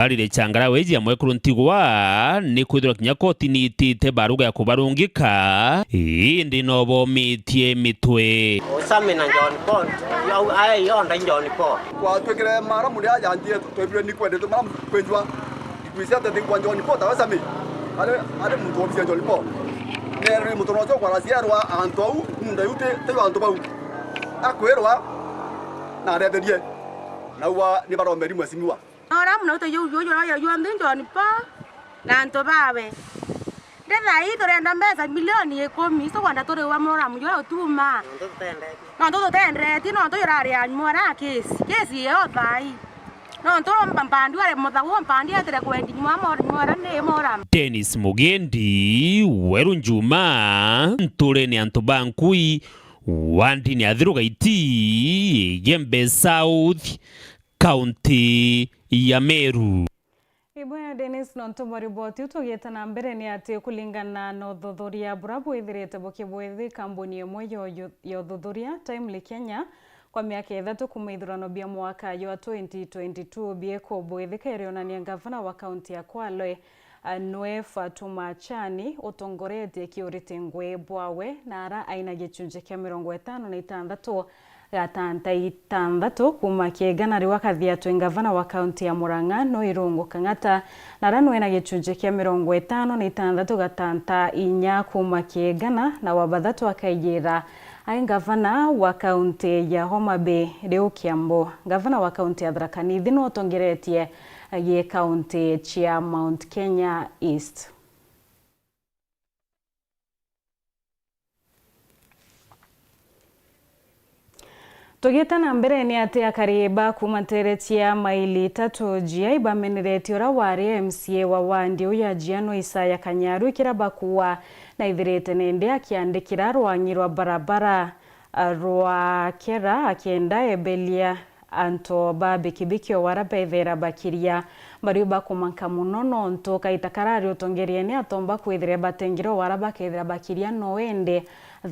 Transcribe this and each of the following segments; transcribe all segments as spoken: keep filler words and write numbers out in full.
Arire Changarawe iji ya mwekuru Ntigwa ni kwithirwa kinya kotini itite baruga ya kubarungika, indi no bomitie mitwe. Osami na John Paul, au ae yonda John Paul. Kwatwikire mara muria ajantie twebire ni kwendete mara kwenjwa. Ikwisi ati nthi kwa John Paul tawe Sami. Ari, ari muntu wobisia John Paul. Neri muntu nocio kwaraciarwa antu au, munda yu ti, ti antu bau. Akwirwa na aretherie. Naua ni baromberi mwesimiwa. Ora muna uta yu, yu, yu, yu, yu, nthi John Paul na antu bawe. Ndetha ii turenda mbeca milioni ikumi, icio kwenda turiwa moramu jwa utuma. Nontu tutendeti. Nontu tutendeti, nontu yurari ya nyuma na kesi. Kesi iyo thai. Nontu mpa-, mpandi wari muthagu, mpandi etire kwendi nyuma mo-, mora ni moramu. Dennis Mugendi, Weru Njuma, nturene antu ba Nkui, wandini ya Thiru Gaiti, Igembe South, kaunti ya Meru. Ibwega Dennis, nontu bwa riboti iu tugiite na mbere ni ati kuringana na uthuthuria buria bwithirite bukibwithi kambuni imwe yo, yo, ya uthuthuria Timely Kenya, kwa miaka ithatu kuuma ithurano bia mwaka jwa twenty twenty-two biikubwithika irionania ngavana wa kaunti ya Kwale, a, nwe Fatuma Achani utongoretie kiuriti ngui bwawe na ara aina gicunji kia mirongo itano na itantatu gatanta itantatu kuuma kiegana riu akathia twi ngavana wa kaunti ya Murang'a no Irungu Kang'ata, na ara nwena gicunji kia mirongo itano na itantatu gatanta inya kuuma kiegana, na wa bathatu akaijira ai ngavana wa kaunti ya Homa Bay riu Kiambu. Ngavana wa kaunti ya Tharaka Nithi no utongeretie gi kaunti cia Mount Kenya East. Tugiita na mbere, ni ati akari ba kuuma nteere cia maili itatu G I bameneretie uria wari M C A wa wandi iu ya Jiano Isaya Kanyaru ikira bakuua na ithirite nende akiandikira rwang'i rwa barabara, a, rwa Kera akienda ebelia antu ba bikibiki o wara bethera bakiria. Bariu bakumanka mono nontu kaita karari utongeriene atomba kwithire batengira o wara bakethira bakiria no indi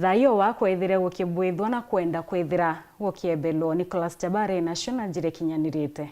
thai o wa kwethire gukibwithwa na kwenda kwithira gukiebelwa. Nicholas Jabare na Shona Njire kinyanirite.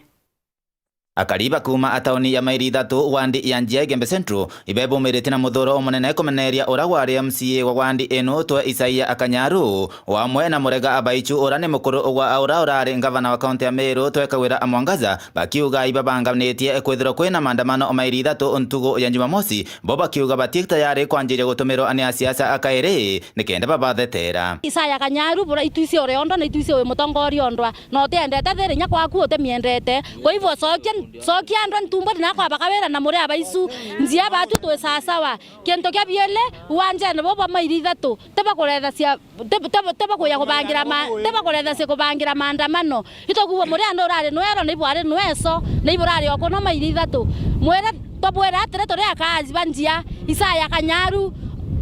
Akari ba kuuma a tauni ya maili ithatu wandi ya Njia Igembe Central, ibebumirite na muthuro umunene kumeneria uria wari M C A wa wandi ino twe Isaia Akanyaru, o amwe na Murega Abaichu uria ni mukuru wa uria urari ngavana wa kaunti ya Meru twe Kawira Mwangaza, bakiuga ibabanganitie kwithirwa kwina maandamano maili ithatu ntugu ya Jumamosi, bo bakiuga bati tayari kwanjiria gutumirwa ni asiasa akairi nikenda babathetera. Isaya Kanyaru, bura itwisi uri ondwa na itwisi wi mutongoria ondwa, na utiendete thiri inya kwaku utimiendete. Kwa hivyo cokia, cokia andwa ntumbo ndinakwaba Kawira na Murega Abaichu, Njia batu twi sawasawa. Kintu kia biili, uwanjene bubu bwa maili ithatu, tibakurethecia, tib-, tib-, tibakuya kubangira ma-, tibakurethecia kubangira maandamano. Itukuuga Murega ni urari nwero, na ibwari nweso, na iburari okuno maili ithatu. Mwire, tubwire atiri, turi akaazi ba Njia, Isaya Kanyaru,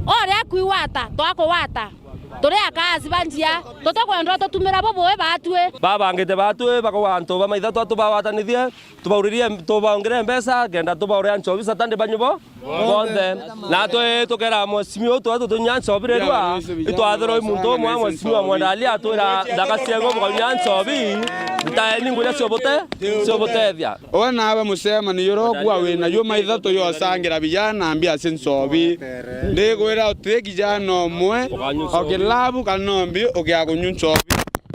ore akuigwata, twakuwata. Turi akaazi ba Njia, tutikwenda ututumira bubui batwi. Babangite batwi, bakuga antu ba maithatu atu bawatanithie, tubauririe, tubaongere mbeca, kenda tubaure anchobi Saturday banyubo bonthe. Na twi tukera mwesimiwa utu atu tunya anchobi rirwa, itwathirwa i muntu umwe mwesimiwa Mwendalia atwira ndaka ciegwe mukaunya anchobi, ntaeni nguria ciobute, ciobutethia. We nawe mucemanio uria ukua wina juma ithatu yosangira bijana mbia cia nchobi. Ndikwira uti kijana umwe o kilabu kana umbi ugia kunywa nchobi.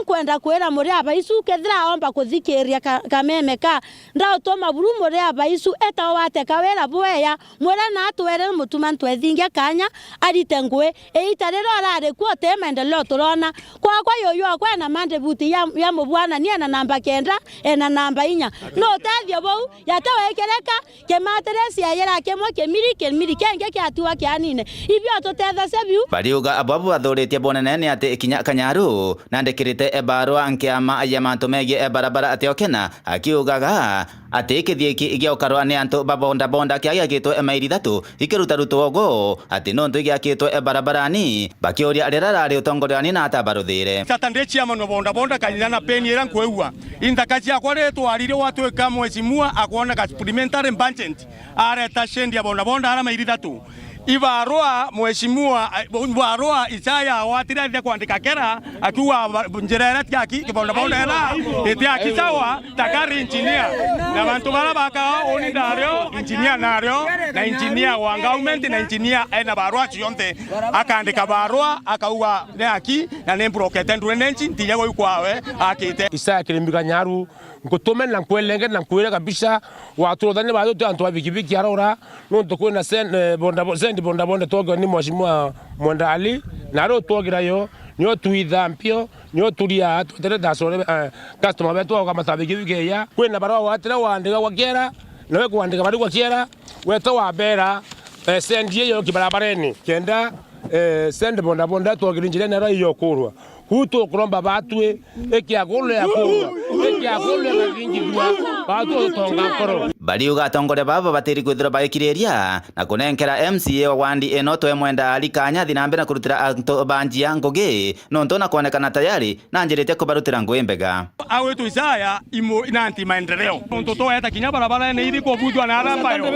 Nkwenda kwira Murega Abaichu kethira aomba kuthikiria ka-, kameme ka ndautuma buru Murega Abaichu eta wate Kawira bweya, mwira na atwere mutuma ntwethingia kanya arite ngui. Iita riria urari kuo uti maendeleo turona. Kwakwa yuyu okwa ena madebut ya, ya mubwanani ena namba kenda, ena namba inya. No utethio bou, yate wikirika, kimatirisi yayira kimwe kimiri, kimiri kingi kiatiwa kianine. Ibio tutethecia biu. Bariuga abo abo bathuritie bunene ni ati kinya Kanyaru nandikirite ebarua nkiama ya mantu megie ebarabara atiokena, akiugaga ati kithiiki gia ukarwa ni antu ba bodaboda kia giakitwe maili ithatu ikirutarutwa ugu, ati nontu igiakitwe barabarani, bakiuria riria rari utongoriani na atabaruthire. Saturday chairman wa bodaboda kanyina na peni iria nkwigua. Inthaka ciakwa ri twarire watwika mweshimiwa akwona ka supplementary budget, areta shendi ya bodaboda ara maili ithatu. Ibarua mheshimiwa, ibarua Isaya agwatire athire kwandika kera, akiuga ba-, njira iria ti aki, kibondabonda ira iti aki sawa, takari engineer. Na bantu bara bakaga uni ndario, engineer nario, na engineer wa government, na engineer ena barua cionthe. Akandika barua, akauga ni aki, na ni mburokete ndurene nchi, ntija gwa ikwawe akite. Isaya Kirimi Kanyaru, ngutume na nkwelenge na nkwire kabisa, waturuthani bathu ti antu ba bikibiki arora, nontu kwina sen-, eh, bonda-, sendi bondabonda twogirwa ni mheshimiwa Mwenda Ali, na riu twogira yo, nio twitha mpio, nio turia twetere thasore, eh, customer betu bagoka matabiki bikeya. Kwina baria wagwatire wandika gwa kiera, nawe kwandika bari gwa kiera, wete wabera, eh, sendi iyo kibarabareni. Kenda, eh, sendi bondabonda twogiri njirene ira iyokurwa. Kuu tukuromba batwi, ikiagulu ya kurwa, ikiagulu ya kathingithua, batwi utonga nkoro. Bariuga atongoria baba babatiri kwithirwa baikiriria na kunenkera M C A wa wandi ino twe Mwenda Ali kanya athi na mbere na kurutira antu ba njia ngugi, nontu na kwonekana tayari na anjiritie kubarutira ngugi mbega. Agwitwa Isaya imu-, na anti maendeleo. Nontu tweta kinya barabarene iri kubujwa na ara mbayo.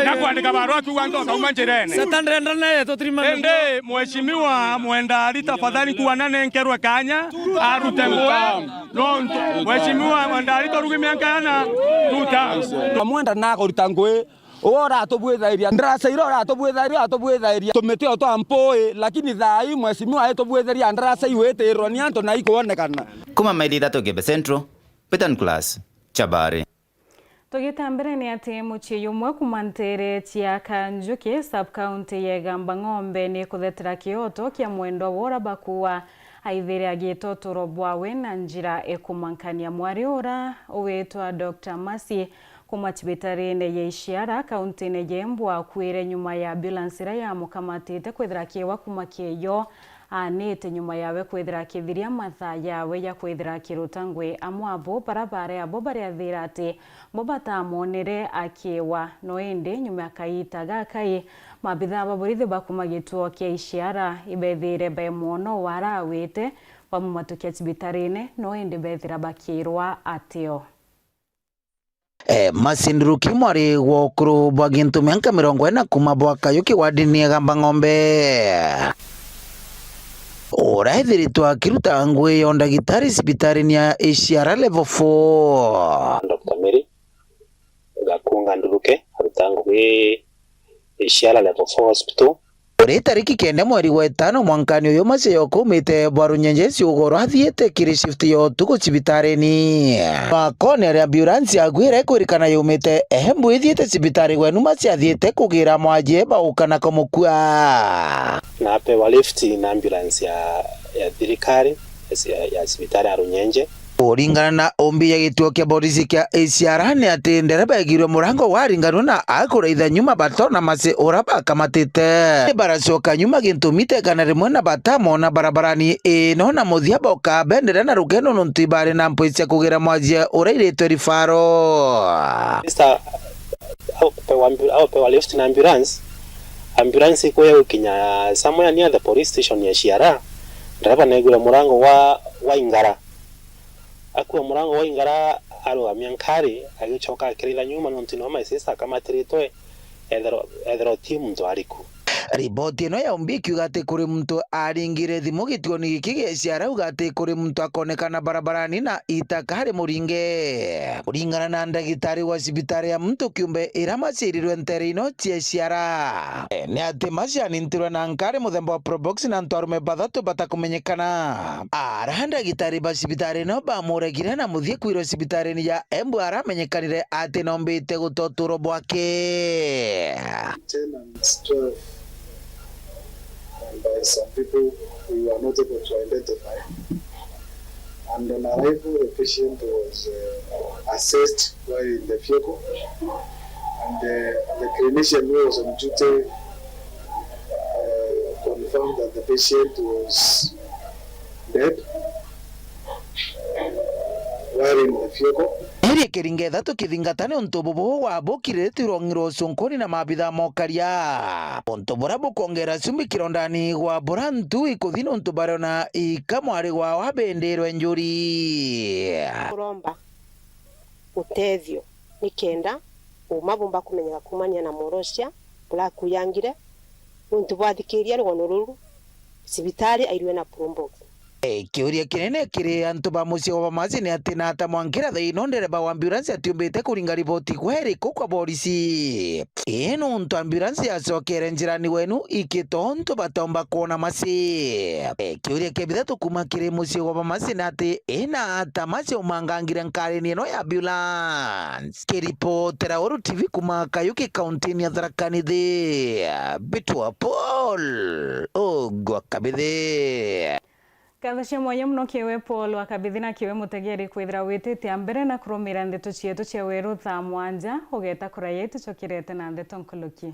Na kwandika barua akiuga antu akauma njirene. Satan renda naye tutirima. Indi, mheshimiwa Mwenda Ali, tafadhali kuwa nanenkerwe kanya arute ngugi. Nontu, mheshimiwa Mwenda Ali, turugi mianka yana, tuta. Mwenda na kuruta ngugi. Uwe uratubwithairia ndarasa iria uratubwithairia, uratubwithairia tumiti o twa mpui, lakini thaa ii mheshimiwa aitubwithiria ndarasa iu itirwa ni antu na ikwonekana. Kuma maili ithatu Gebe Central, Peter Nicholas, Chabari. Tugita mbere ni ati mucii jumwe kuma ntere cia Kanjuki, sub-county ya Igamba Ng'ombe, ni kuthetera kioto kia mwendwa wa ura bakua aithire agita uturo bwawe na njira ikumankania. Mwari ura ugwitwa Doctor Mercy kuma cibitarine ya Ishiara, kauntine ya Embu, akuire nyuma ya ambulance iria yamukamatite kwithira akiwa kuma kieyo anite nyuma yawe kwithira akithiria mathaa yawe ya kwithira akiruta ngugi. Amwe abo bara bari abo bariathira ati bo batamonere akiwa, no indi nyuma ya kaita gakai, maabithaa ba borithi bakuma gituo kia Ishiara ibethire bae mwono warawite bamumatukia cibitarine, no indi bethira bakirwa atio. Eh, Mercy Nduruki, mwari wa ukuru bwa gintu mianka mirongo ina kuma bwa Kayuki wardini ya Igamba Ng'ombe, uraithiritwe akiruta ngugi ya undagitari cibitarini ya Ishiara Level four. Doctor Mary Gakunga Nduruke aruta ngugi Ishiara Level four Hospital. Uri tariki kenda mweri wa itano mwankani uyu, Mercy yoka umite bwa Runyenje ciugoro athiite kiri shift ya utuku cibitarini. Makoni aria ambulance yaku iria ikwirikana yumite Embu ithiite cibitari gwenu, Mercy athiite kugira mwajie bauka na kumukua. Na apewa lift na ambulance ya, ya thirikari, ya, ya cibitari ya Runyenje. Kuringana na ombi ya gituo kia borisi kia Ishiara ni ati ndereba egirwe murango waringanwe na akuraitha nyuma batona Mercy ura bakamatite. Baracoka nyuma gintumi tekana rimwe na batamona barabarani ino, na muthia boka bendere na rugendo nontu ibari na mpwi cia kugira mwajie ura iritwe rifaro. Mister, au pewa ambu-, au pewa lift na ambulance. Ambulance ikuya gukinya somewhere near the police station ya Ishiara, ndereba negwira murango wa, wa ingara. Akua murango wa ingara, arugamia nkari, agicoka akiritha nyuma nontu nio my sister akamatiritwe, ethirwa, ethirwa ti muntu ariku. Riboti ino ya ombi ikiuga ati kuri muntu aringire thimu gituoni giki gia Ishiara, auga ati kuri muntu akonekana barabarani na itaka ari muringe. Kuringana na ndagitari wa cibitari ya muntu kiumbe ira maciarirwe ntere ino cia Ishiara, ni ati Mercy anintirwe na nkari muthemba wa Probox na antu arume bathatu batakumenyekana. Ara ndagitari ba cibitari ino bamuregire na muthie kwirwa cibitarini ya Embu aramenyekanire ati nombite guta uturo bwake. Tenants twelve, and by some people we were not able to identify. And on arrival, the patient was, uh, assessed while in the vehicle, and, uh, the clinician who was on duty, uh, confirmed that the patient was dead while in the vehicle. Iri kiringa ithatu kithingata ni untu bubu wabukire tirong'irwo ucunkuni na maabitha mokaria. Untu buria bukongera cumbi kirondani gwa bura ntu ikuthi ni untu bariona ika mwari gwao abindirwe njuri. Kuromba utethio nikenda uma bumba kumenyeka kumania na mworosia uria akuyangire, Nontu bwathikiria rugano ruru, cibitari airwe na probox. E, kiuria kinene kiri antu ba mucii wa Bamasi ni ati, na ata mwankira thaa ino ndereba wa ambulance atiumbite kuringa riboti kwa iriku kwa borisi? Ii nontu ambulance yacokere njirani wenu iki tontu batomba kwona Masi. E, kiuria kia bithatu kuma kiri mucii wa Bamasi ni ati, ina ata Masi umangangire nkarini ino ya ambulance? Kiripotera Weru T V kuma Kayuki, kauntini ya Tharaka Nithi, Bitua Paul Ogwa Kabithi. Ngatho cia mwanya mono kiwe Paul wa Kabithi na kiwe mutegeri kwithira witite a mbere na kurumira ndeto cietu cia Weru thaa mwanja, ugeta kuraya itucokirete na ndeto nkuluki.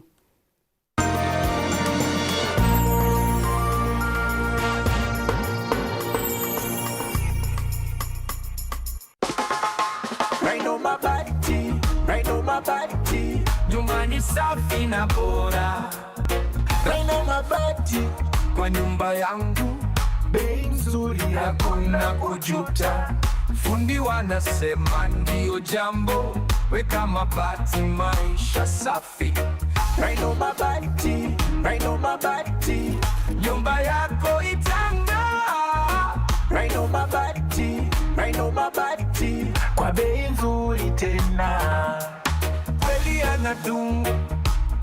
Rhino Mabati, Rhino Mabati, nyumba ni safi na bora. Rhino Mabati, kwa nyumba yangu, bei nzuri, hakuna kujuta. Fundi wanasema ndio jambo, weka mabati, maisha safi. Rhino Mabati, Rhino Mabati, nyumba yako itang'aa. Rhino Mabati, Rhino Mabati, kwa bei nzuri tena. Kweli yanadumu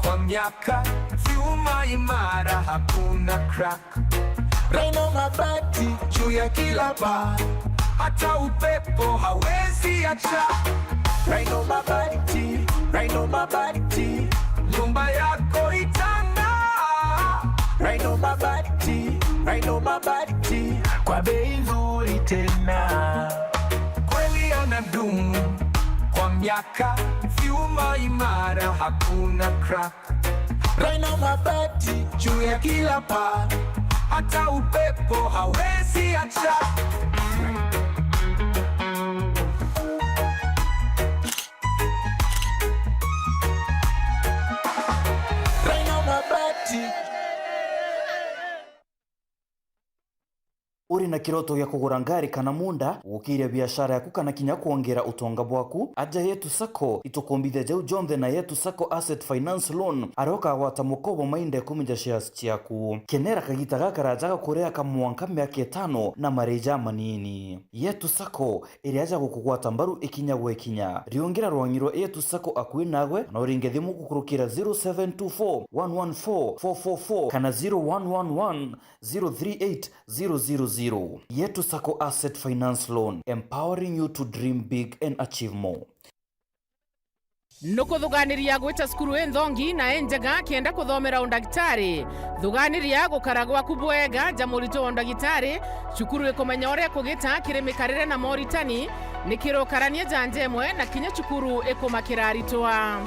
kwa miaka, vyuma imara, hakuna crack. Rhino Mabati juu ya kila paa, hata upepo hawezi acha. Rhino Mabati, Rhino Mabati, nyumba yako itang'aa. Rhino Mabati, Rhino Mabati, kwa bei nzuri tena. Kweli yanadumu kwa miaka, vyuma imara, hakuna crack. Rhino Mabati juu ya kila paa, hata upepo hawezi acha. Rhino Mabati. Uri na kiroto gia kugura ngari kana munda, gukiria biashara yaku kana kinya kwongera utonga bwaku? Aja Yetu Sacco, itukumbithia jau jonthe na Yetu Sacco Asset Finance Loan, aria ukagwata mukobo mainda ikumi ja shares ciaku. Kenera kagita gakaraja ga kuria ka mwanka miaka itano na marii jamanini. Yetu Sacco iri aja gukugwata mbaru ikinya gwa ikinya. Riungira rwang'i rwa Yetu Sacco akui nagwe, na uringe thimu gukurukira zero seven two four, one one four, four four four kana zero one one one, zero three eight, zero zero zero. Yetu Sacco Asset Finance Loan, empowering you to dream big and achieve more. Nukuthuganiria gwita cukuru inthongi na injega kenda kuthomera undagitari? Thuganiria gukara gwaku bwega ja murito wa undagitari. Cukuru ikumenya uria kugita kiri mikarire na moritani, ni kirukarania ja nja imwe na kinya cukuru ikumakira aritwa.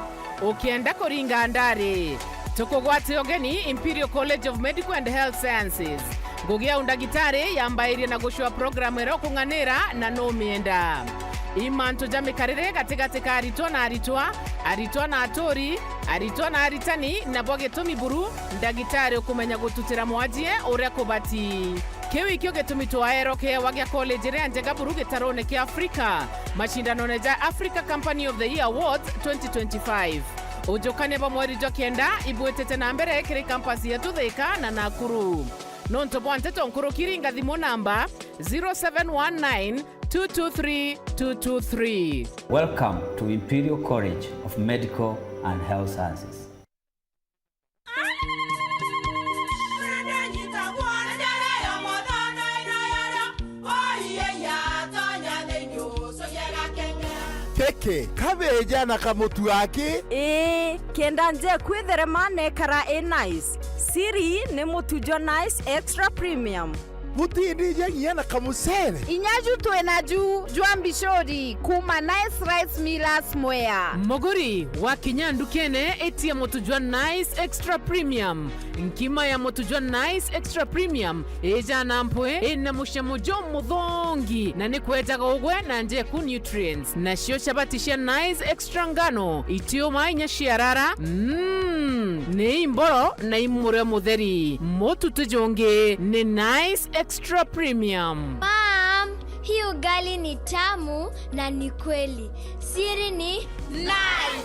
Ukienda kuringa ndari, tukugwate ugeni Imperial College of Medical and Health Sciences. Ngugi ya undagitari yambairie na gucua programu iria ukung'anira na numienda. I mantu ja mikarire gatigati ka aritwa na aritwa, aritwa na aturi, aritwa na aritani, nabo gitumi buru ndagitari ukumenya gututira mwajie uria kubati. Kiu ikio gitumi twaerokewa gia college iria njega buru gitarone kia Afrika, macindanone ja Africa Company of the Year Awards twenty twenty-five. Ujukania bwa mweri jwa kenda ibwitite na mbere kiri campus yetu Thika na Nakuru. Nontu bwa nteto nkuruki, ringa thimu namba zero seven one nine two two three two two three. Welcome to Imperial College of Medical and Health Sciences. Kiki kabeja na kamutu aki? Ii, kenda nje kwitherema nekara i nice. Siri ni mutu jwa Nice Extra Premium. Butindija nginya na kamucere. Inya ju twina ju jwa mbicuri kuma Nice Rice Millers Mwea. Muguri, wakinya ndukene, itia mutu jwa Nice Extra Premium. Nkima ya mutu jwa Nice Extra Premium ija na mpwi, ina mucamo jumuthongi, na ni kwejaga ugwe na njeku nutrients. Nacio chabati cia Nice Extra Ngano itiuma inya ciarara, mm, ni imboro na imurio mutheri. Mutu ti jungi, ni Nice Extra Premium. Mom, Hii ugali ni tamu na ni kweli. Siri ni Nice.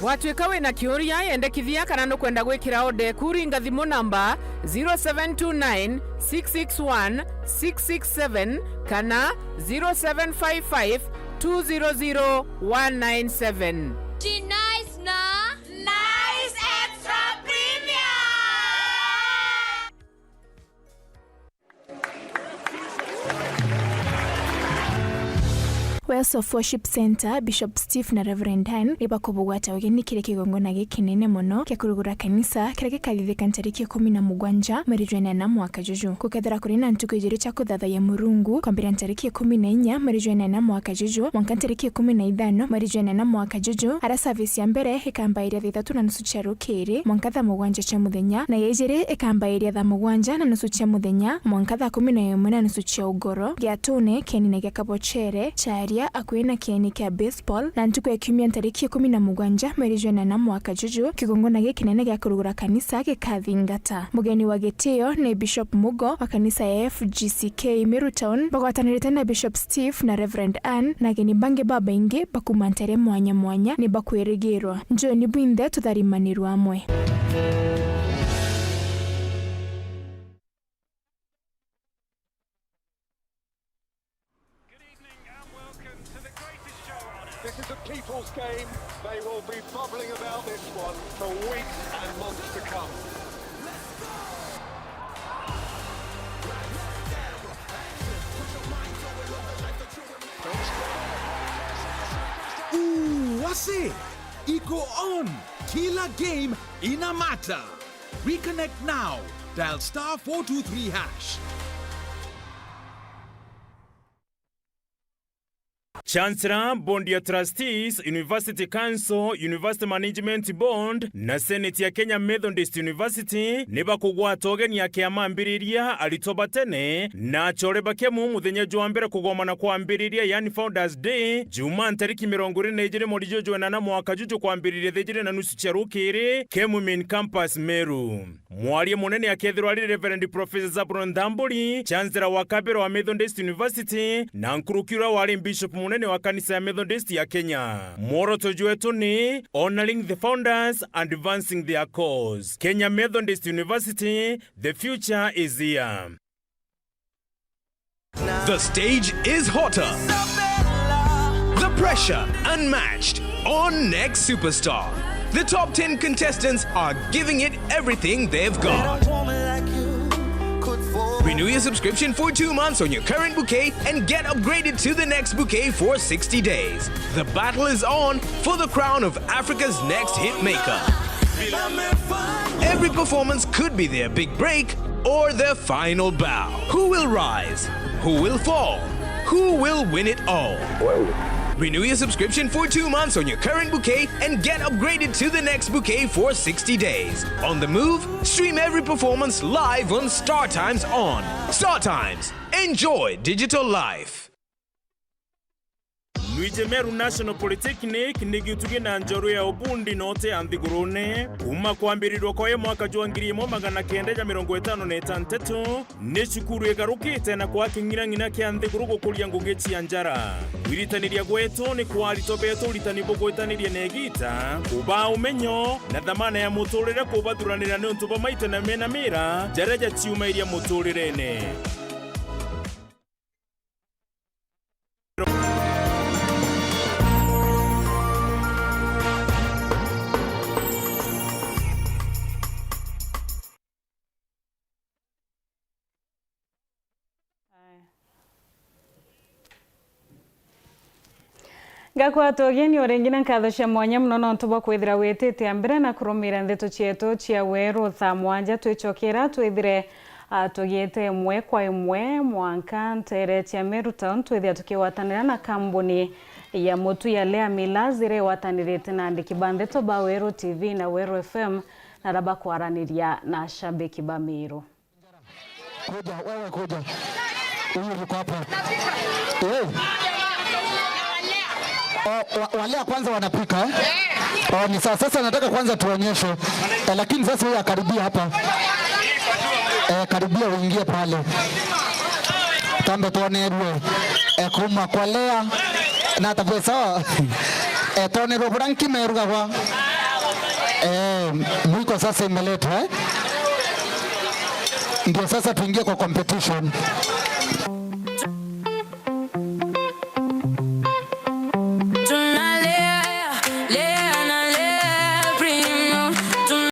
Watwika wina kiuria, yendekithia kana nukwenda gwikira order eku, ringa thimu namba zero seven two nine, six six one, six six seven kana zero seven five five, two zero zero, one nine seven. Ti Nice na Nice Extra Premium. Wells of Worship Centre, Bishop Steve na Reverend Dan ni bakubugwata ugeni kiri kigongona gikinene mono kia kurugura kanisa, kiria gikathithika ntariki ikumi na mugwanja mweri jwa inana mwaka juju. Gukethira kuri na ntuku ijiri cia kuthathayia Murungu, kwambira ntariki ikumi na inya mweri jwa inana mwaka juju mwanka ntariki ikumi na ithano mweri jwa inana mwaka juju, aria service ya mbere ikambairia thaa ithatu na nusu cia rukiri mwanka thaa mugwanja cia muthenya, na ya ijiri ikambairia thaa mugwanja na nusu cia muthenya mwanka thaa kumi na imwe na nusu cia ugoro, Giatune, kienine gia Kabochere, Charia, akui na kieni kia baseball, na ntuku ya kiumia ntariki ikumi na mugwanja mweri jwa inana mwaka juju, kigongona gikinene gia kurugura kanisa gikathingata. Mugeni wa gitio ni Bishop Mugo wa kanisa ya F G C K Meru Town, bagwatanirite na Bishop Steve na Reverend Ann, na ageni bangi babaingi bakuma ntere mwanya mwanya ni bakwirigirwa. Njoni bwinthe tutharimanirwe amwe. Good evening and welcome to the greatest show on earth. This is a people's game. They will be bubbling about this one for weeks and months to come. Ooh, wase! Iko on! Kila game ina matter. Reconnect now. Dial star four two three hash. Chancellor, Board ya Trustees, University Council, University Management Board na Senate ya Kenya Methodist University ni bakugwata ugeni a kiama ambiriria, aritwa ba tene na achore ba Kemu muthenya jwa mbere kugomana kwambiriria, yani Founders Day, Jumaa ntariki mirongo iri na ijiri mweri juju jwa inana mwaka juju kwambiriria thaa ijiri na nusu cia rukiri, Kemu Main Campus, Meru. Mwaria munene akethirwa ari Reverend Professor Zabron Thamburi, Chancellor wa kabere wa Methodist University, na nkuruki uria wari Bishop munene wa kanisa ya Methodist ya Kenya. Mworoto jwetu ni Honoring the Founders, Advancing their Cause. Kenya Methodist University, the future is here. The stage is hotter. The pressure unmatched on Next Superstar. The top ten contestants are giving it everything they've got. Renew your subscription for two months on your current bouquet and get upgraded to the next bouquet for sixty days. The battle is on for the crown of Africa's next hit maker. Every performance could be their big break or their final bow. Who will rise? Who will fall? Who will win it all? Renew your subscription for two months on your current bouquet and get upgraded to the next bouquet for sixty days. On the move, stream every performance live on Star Times On. Star Times. Enjoy digital life. Nwiji Meru National Polytechnic ni gitugi na njorua ya ubundi na uti ya nthigurune. Kuuma kwambirirwa kwayo mwaka jwa ngiri imwe magana kenda ja mirongo itano na itantatu, ni cukuru igarukite na kwaa king'inang'ina kia nthiguru gukuria ngugi cia njara. Kwiritaniria gwetu ni kwa aritwa betu uritani bugwitaniria na igita, kubaa umenyo na thamana ya muturire kubathuranira niuntu bwa maita na mena mira jaria jaciumairia muturirene. Ngakwata ugeni o ringi na nkatho cia mwanya mono nontu bwa kwithira witite a mbere na kurumira ndeto cietu cia weru. Thaa mwanja twicokera twithire, a, tugiite imwe kwa imwe mwanka ntere cia Meru Town, twithia tukigwatanira na kambuni ya mutu ya Lea Millers, iria igwatanirite na andiki ba ndeto ba Weru T V na Weru F M, na aria bakwaraniria na ashabiki ba Meru. Kuja, wewe kuja. Huyu yuko hapo. Eh. Oh, wa-, wale wa kwanza wanapika, eh? Oh, ni sawa. Sasa nataka kwanza tuonyeshe. Eh, lakini sasa huyu akaribia hapa. Eh, karibia uingie pale. Twambe twonerue, eh, kuma kwa Lea. Na tabwe sawa. Eh, twonerue buria nkima irugagwa. Eh, mwiko sasa imeletwa, eh? Ndio sasa tuingie kwa competition.